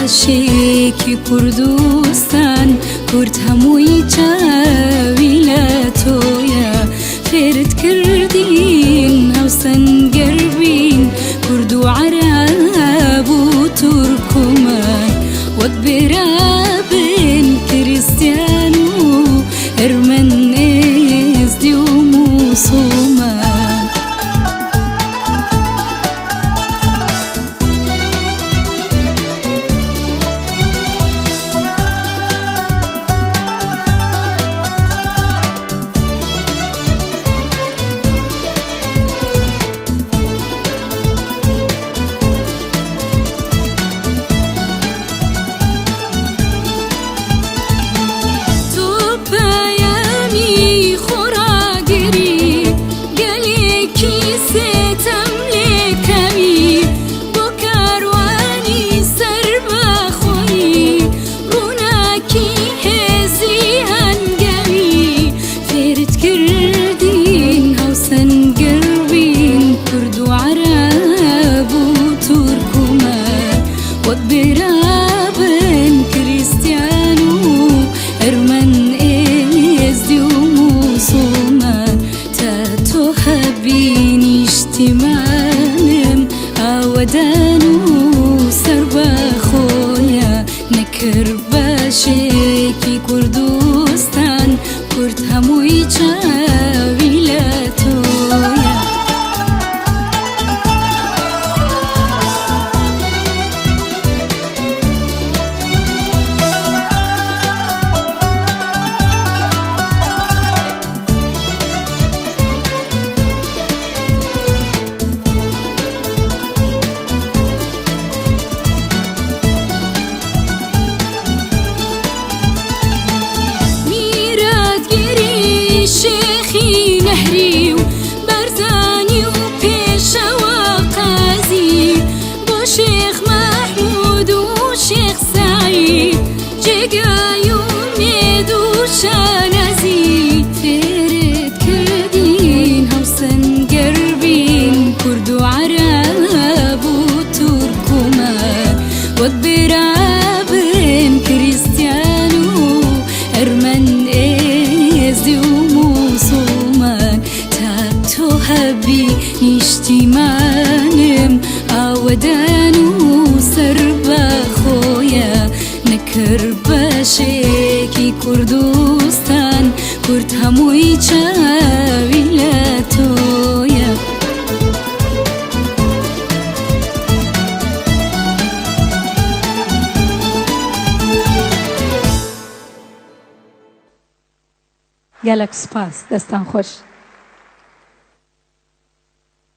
بەشێکی کوردستان کورد هەمووی چاوی لە تۆیە فێرت کردین هاوسەنگەر بین کورد و عەرەب و تورکمان وەک برا بن کریستیان و ئەرمەن ئێزدی و موسوڵمان. تۆ پەیامی خۆڕاگری گەلێکی سێتەم لێکەوی بۆ کاروانی سەربەخۆیی ڕووناکی هێزی هەنگاوی فێرت کردین هاوسەنگەر بین کورد و عەرەب و تورکمان وەک برا بن کریستیان و ئەرمەن ئێزدی و موسوڵمان تا تۆ هەبی نیشتیمانم ئاوەدان و سەربەخۆیە نەکرد بەشێکی کوردستان کورد هەمووی چاوی لە تۆیە. میراتگری شێخی نەهری و بەرزانی و پێشەوا قازی بۆ شێخ مەحموود و شێخ سەعید جێگای ئومێد و شانازی فێرت کردین هاوسەنگەر بین کورد و عەرەب و تورکمان وەک برا بن کریستیان و ئەرمەن ئێزدی و موسوڵمان تا تۆ هەبی نیشتیمانم ئاوەدان و سەربەخۆیە نەکرد بەشێکی کوردستان کورد هەمووی چاوی لە تۆیە. گەلەک سوپاس دەستان خۆش.